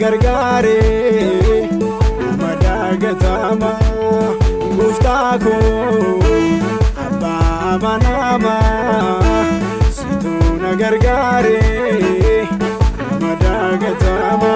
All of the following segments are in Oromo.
gargaare, nama daagatama. Gooftaa koo, abbaa amanamaa, situ na gargaare, nama daagatama.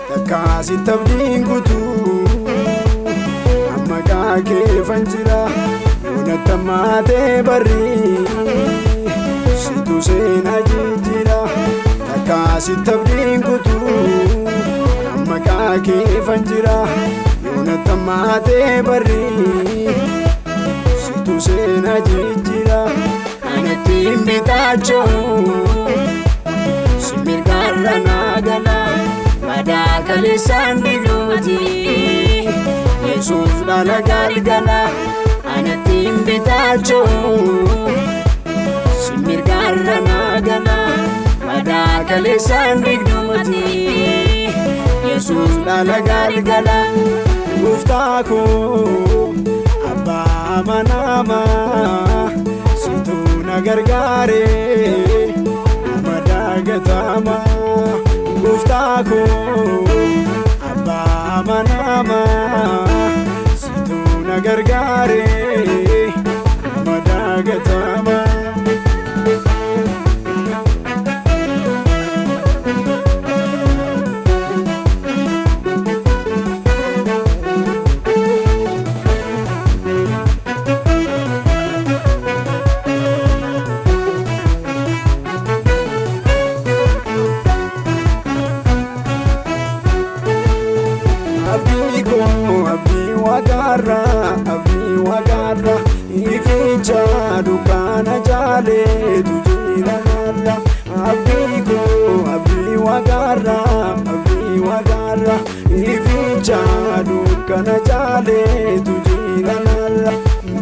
Takkaasitti abdiin kutuu, amma keefan jira. Yoonatti ammaatee barri, situ seenaa jijjiira. Takkaasitti abdiin kutuu, amma keefan jira. Yoonatti ammaatee barri, situ seenaa jijjiira. Anatti hin bitaachoo, si mirgaarra naa gala. Madaa kaleessaan digduuti, Yesuus dhala galgala. Anatti hin bitaachoo, si mirgaarra naa gala. Madaa kaleessaan digduuti, Yesuus dhala galgala. Gooftaa koo, abbaa amanamaa, situ na gargaare, nama daagatama. Gooftaa koo, abbaa amanamaa, situ na gargaare, nama daagatama. Abdii koo, abdii waaqarra, abdii waaqarra, ificha dukkaana jaaleetu jira narra. Abdii koo, abdii waaqarra, abdii waaqarra, ificha dukkana jaaleetu jira narra.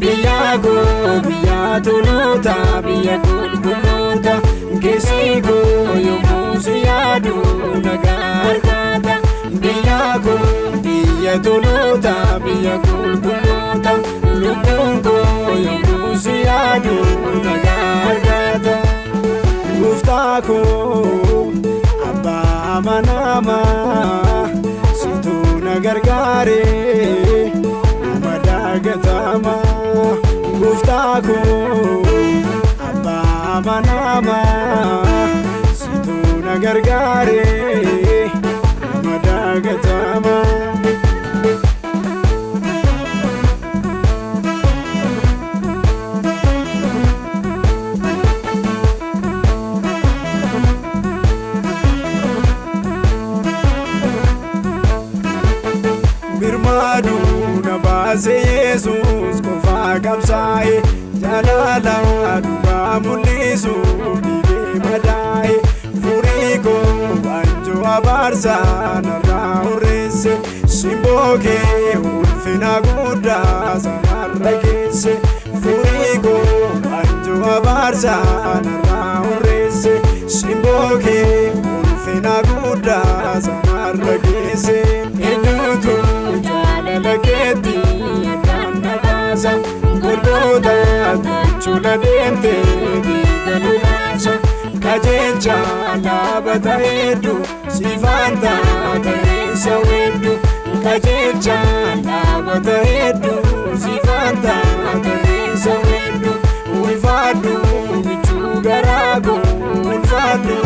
Biyya koo, biyya toloota, biyya qulqulloota, keessi koo yommuu si yaadu nagaa argata. Biyya koo, biyya toloota, biyya qulqulloota, lubbuun koo yommuu si yaadu nagaa argata. Gooftaa koo, abbaa amanamaa, situ na gargaare, nama daagatama. Gooftaa koo, abbaa amanamaa, situ na gargaare, nama daagatama. Birmaaduu na baase Yesuus qofaa qabsaa'e, jaalala dhugaa mul'isuuf dhibee madaa'e. Furii koo waanjoo abaarsaa narraa hurreesse, simboo kee ulfina guddaa sanarra keesse. Furii koo waanjoo abaarsaa narraa hurreesse, simboo kee ulfina guddaa sanarra keesse. Eenyutu jaalala keetti addaan na baasa? Golgoota tola deemte dhiiga lolaasa. Qajeelcha dhaabata hedduu, sifaan taata eessa wedduu. Qajeelcha dhaabata hedduu, sifaan taata eessa wedduu. Ulfaadhu michuu garaa koo, ulfaadhu